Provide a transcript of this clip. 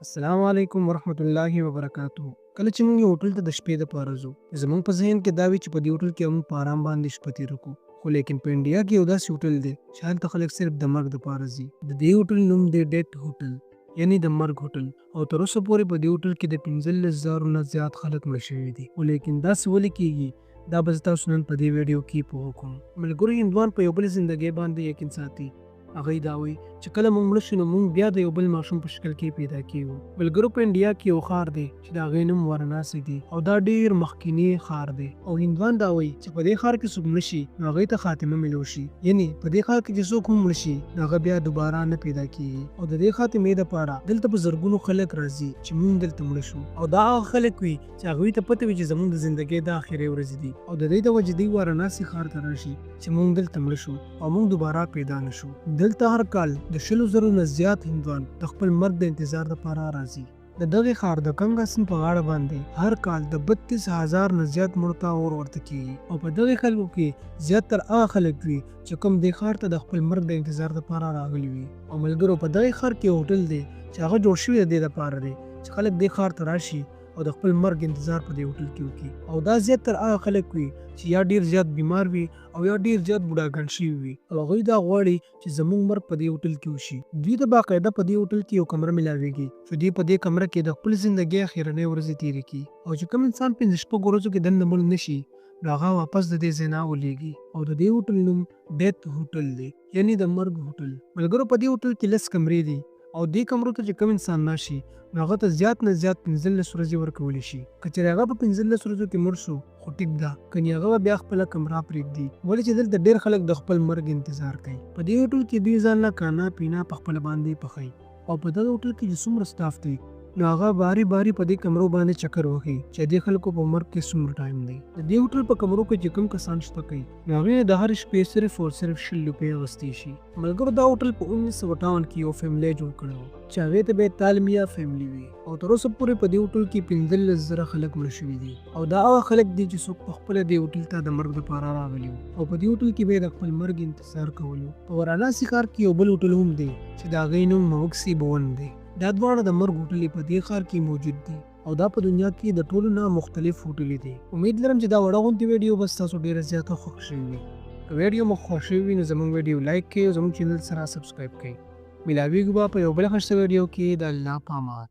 السلام علیکم ورحمت الله وبرکاته. کله چې موږ یو هوټل ته د شپې دپاره ځو، زموږ په ذهن کې دا وي چې په دې هوټل کې موږ په آرام باندې شپه تېره کړو، خو لیکن په انډیا کې یو داسې هوټل دی چې هلته خلک صرف د مرګ دپاره ځي. د دې هوټل نوم دی ډیت هوټل، یعنی د مرګ هوټل، او تر اوسه پورې په دې هوټل کې د 15,000 نه زیات خلک مړه شوي دي. خو لیکن داسې ولې کېږي، دا به زه تاسو نن په دې ویډیو کې پوه کړم. ملګرو، هندوان په یو بل زندګۍ باندې یقین ساتي. هغوی دا وایي چې کله موږ مړه شو نو موږ بیا د یو بل ماشوم په شکل کې پیدا کیږو. ملګرو، په انډیا کې یو ښار دی چې د هغې نوم واراناسي دی، او دا ډیر مخکینی ښار دی، او هندوان دا وایي چې په دې ښار کې څوک مړه شي نو هغوی ته خاتمه ملو شي، یعنی په دې ښار کې چې څوک هم مړه شي نو هغه بیا دوباره نه پیدا کیږي. او د دې خاتمې دپاره دلته په زرګونو خلک راځي چې موږ دلته مړه شو، او دا هغه خلک وي چې هغوی ته پته وي چې زموږ د زندګۍ دا اخري ورځې دي، او د دې د وجې دوی واراناسي ښار ته راشي چې موږ دلته مړه شو او موږ دوباره پیدا نه شو. دلته هر کال د 20,000 نه زیات هندوان د خپل مرګ د انتظار لپاره راځي. د دغې ښار د کنګا سیند په غاړه باندې هر کال د 32,000 نه زیات مړو ته اور ورته کیږي، او په دغې خلکو کې زیات تر هغه خلک وي چې کوم دې ښار ته د خپل مرګ د انتظار لپاره راغلي وي. او ملګرو، په دغې ښار کې یو هوټل دی چې هغه جوړ شوی د دې لپاره دی چې خلک دې ښار ته راشي او د خپل مرګ انتظار په دې هوټل کې وکړي، او دا زیات تر هغه خلک وي چې یا ډیر زیات بیمار وي او یا ډیر زیات بوډاګان شوي وي، او هغوی دا غواړي چې زموږ مرګ په دې هوټل کې وشي. دوی ته باقاعده په دې هوټل کې یو کمره ملاویږي چې دوی په دې کمره کې د خپل زندګۍ اخرنۍ ورځې تېرې کړي، او چې کوم انسان 5-6 ورځو کې دننه مړ نه شي نو هغه واپس د دې ځای نه ولیږي. او د دې هوټل نوم ډیت هوټل دی، یعنی د مرګ هوټل. ملګرو، په دې هوټل کې 10 کمرې دي، او دې کمرو ته چې کوم انسان راشي نو هغه ته زیات نه زیات 15 ورځې ورکولی شي. که چېرې هغه په 15 ورځو کې مړ شو خو ټیک ده، کني هغه به بیا خپله کمره پرېږدي، ولې چې دلته ډېر خلک د خپل مرګ انتظار کوي. په دې هوټل کې دوی ځان له کانا پینا په خپله باندې پخوي، او په دغه هوټل کې چې څومره سټاف دی نو هغه باري باري په دې کمرو باندې چکر وهي چې دې خلکو په مرګ کې څومره ټایم دی. د دې هوټل په کمرو کې چې کوم کسان شپه کوي نو هغوی نه د هرې شپې صرف او صرف 20 روپۍ اخیستی شي. ملګرو، دا هوټل په 1958 کې یو فیملی جوړ کړی و چې هغې ته به یې تالمیا فیملی وي، او تر اوسه پورې په دې هوټل کې 15,000 خلک مړه شوي دي، او دا هغه خلک دي چې څوک په خپله دې هوټل ته د مرګ دپاره راغلي وو، او په دې هوټل کې به یې د خپل مرګ انتظار کولو. په واراناسي ښار کې یو بل هوټل هم دی چې د هغې نوم موکسي بون دی. دا دواړه د مرګ هوټلې په دې ښار کې موجود دي، او دا په دنیا کې د ټولو نه مختلف هوټلې دي. امید لرم چې دا وړه غوندې ویډیو به ستاسو ډېره زیاته خوښ شوې وي. که ویډیو مو خوښ شوې وي نو زموږ ویډیو لایک کړئ او زموږ چینل سره سبسکرایب کړئ. ملاویږو به په یو بل ښایسته ویډیو کې. د الله په امان.